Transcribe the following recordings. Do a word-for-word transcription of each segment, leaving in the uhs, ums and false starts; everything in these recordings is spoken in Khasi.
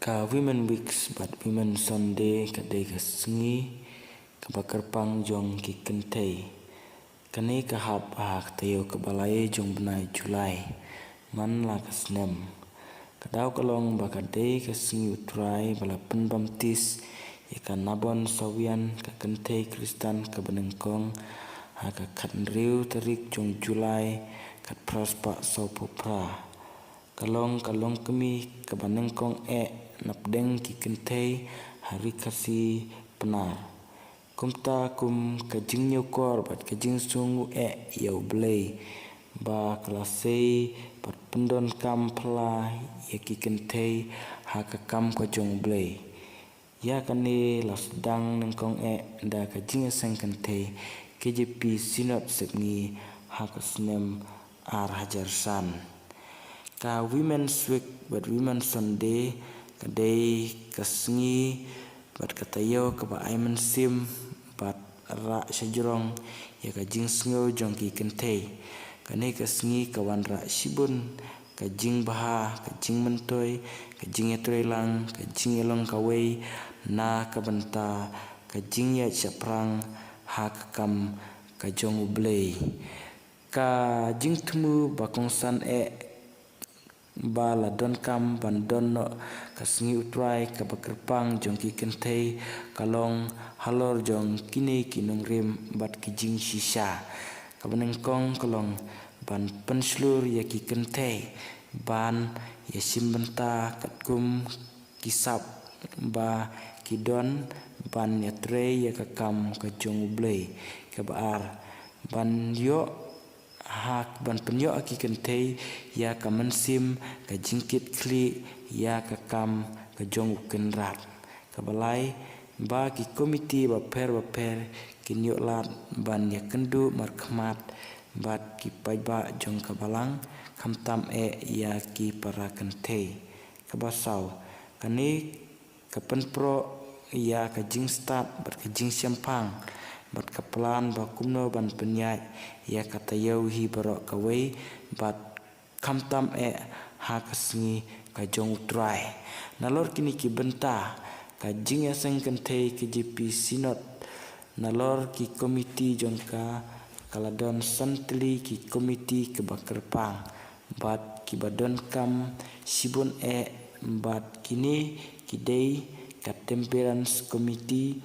Ka Women Weeks bad Women Sunday ka dei ka sngi kaba kyrpang jong ki kynthei. Kane ka hap ha ka taïew kaba lai jong bnai July man la ka snem. Ka daw ka long ba ka dei ka sngi U Trai ba la pynbaptis ïa ka Nabon Sawian, ka kynthei Khristan kaba nyngkong, ha ka khathynriew tarik jong July, khatphra spah sawphew phra. Ka long ka longkmie kaba nyngkong eh napdeng ki kynthei ha Ri Khasi Pnar. Kumta kum ka jingñiewkor bad ka jingsngew eh ïa U Blei, ba ka la sei bad pyndonkam phylla ïa ki kynthei ha ka kam ka jong U Blei. Ïa kane la sdang nyngkong eh da ka jingïaseng kynthei K J P Synod Sepngi ha ka snem ar hajar san. Ka Women's Week bad Women's Sunday ka dei ka sngi bad ka taïew kaba ai mynsiem bad rah shajrong ïa ka jingsngew jong ki kynthei. Kane ka sngi ka wanrah shibun ka jingbha, ka jingmyntoi, ka jingïatreilang, ka jingïalong kawei na ka bynta ka jingïaid shaphrang ha ka kam ka jong U Blei. Ka jingthmu ba kongsan eh ba la donkam ban don noh ka sngi U Trai kaba kyrpang jong ki kynthei ka long halor jong kine ki nongrim bad ki jingshisha. Kaba nyngkong ka long ban pynshlur ïa ki kynthei ban ïashim bynta katkum ki sap ba ki don ban ïatrei ïa ka kam ka jong U Blei. Kaba ar, ban ïoh ha, ban pynïoh ha ki kynthei ïa ka mynsiem ka jingkitkhlieh ïa ka kam ka jong U Kynrad. Kaba lai, ba ki komiti bapher bapher kin ïoh lad ban ïakynduh markhmat bad ki paidbah jong ka balang, khamtam eh ïa ki para kynthei. Kaba saw, kane ka pynproh ïa ka jingstad bad ka jingshemphang bad ka plan ba kumno ban pynïaid ïa ka taïew hi baroh kawei bad khamtam eh ha ka sngi ka jong U Trai. Nalor kine ki bynta, ka jingïaseng kynthei K J P Synod, nalor ki komiti jong ka, ka la don san tylli ki komiti kaba kyrpang bad kiba donkam shibun eh, bad kine ki dei ka Temperance Committee,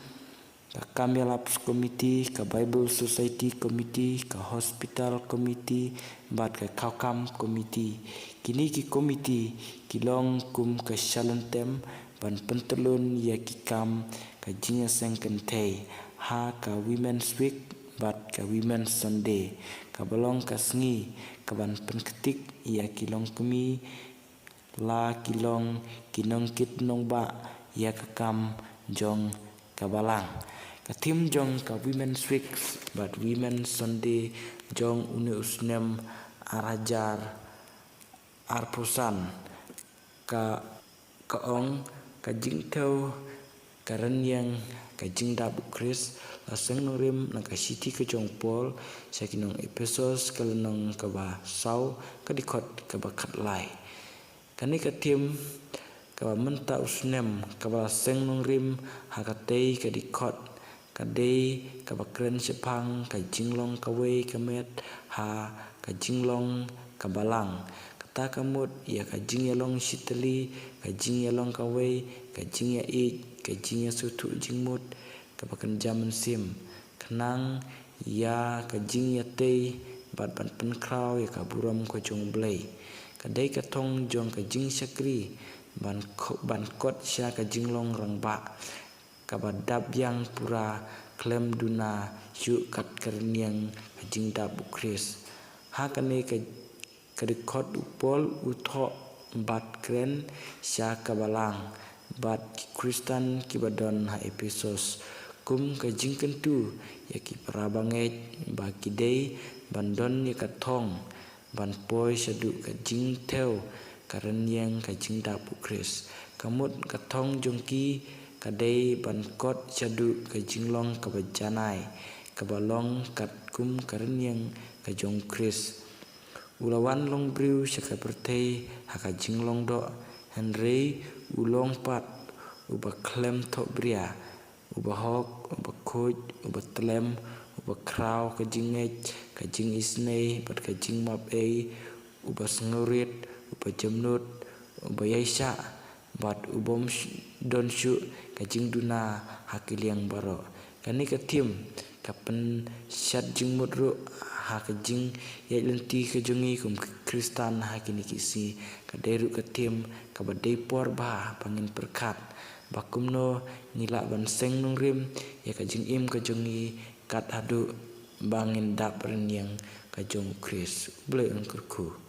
ka Kam Ïalap Committee, ka Bible Society Committee, ka Hospital Committee bad ka Khaukam Committee. Kine ki komiti ki long kum ka shalynter ban pyntyllun ïa ki kam ka jingïaseng kynthei ha ka Women's Week bad ka Women's Sunday, kaba long ka sngi kaban pynktik ïa ki longkmie la ki long ki nongkit nongbah ïa ka kam jong ka balang. Ka thim jong ka Women's Week bad Women's Sunday jong une u snem ar hajar arphew san ka, ka ong, ka jingthew ka rynïeng ka jingdap U Khrist. La seng nongrim na ka shithi ka jong u Paul sha ki nong Ephesos, ka lynnong kaba saw, ka dkhot kaba khatlai. Kane ka thim kaba mynta u snem kaba la seng nongrim ha katei ka dkhot ka dei kaba kren shaphang ka jinglong kawei ka met ha ka jinglong ka balang. Kata ka mut ïa ka jingïalong shitylli, ka jingïalong kawei, ka jingïaieit, ka jingïasngewthuh jingmut kaba kynja mynsiem, khnang ïa ka jingïatei bad ban pynkhraw ïa ka burom ka jong U Blei. Ka dei ka thong jong ka jingshakri ban kho-, ban kot sha ka jinglong rangbah kaba dap biang pura khlem duna shuh kat ka rynïeng ka jingdap U Khrist. Ha kane ka, ka dkhot u Paul u thoh bad kren sha ka balang bad ki Khristan kiba don ha Ephesos kum ka jingkyntu ïa ki para bangeit ba ki dei ban don ïa ka thong ban poi shaduh ka jingthew ka rynïeng ka jingdap U Khrist. Ka mut ka thong jong ki ka dei ban kot shaduh ka jinglong kaba janai, kaba long katkum ka rynïeng ka jong U Khrist. U la wan long briew sha ka pyrthei ha ka jinglong doh, Hynrei u long pat uba khlem thohbria, uba hok, uba khuid, uba tlem, uba khraw ka jingngeit, ka jingisynei bad ka jingmap ei, uba sngewrit, uba jemnud, uba ïaishah, bad u bym sh- don shuh ka jingduna ha ki liang baroh. Kane ka thim ka pynshad jingmut ruh ha ka jingïaid lynti ka jong ngi kum ki Khristan ha kine ki sngi. Ka dei ruh ka thim kaba dei por bha ba ngin pyrkhat ba kumno ngi lah ban seng nongrim ïa ka jingim ka jong ngi kat haduh ba ngin dap rynïeng ka jong u Khrist. U Blei un kyrkhu.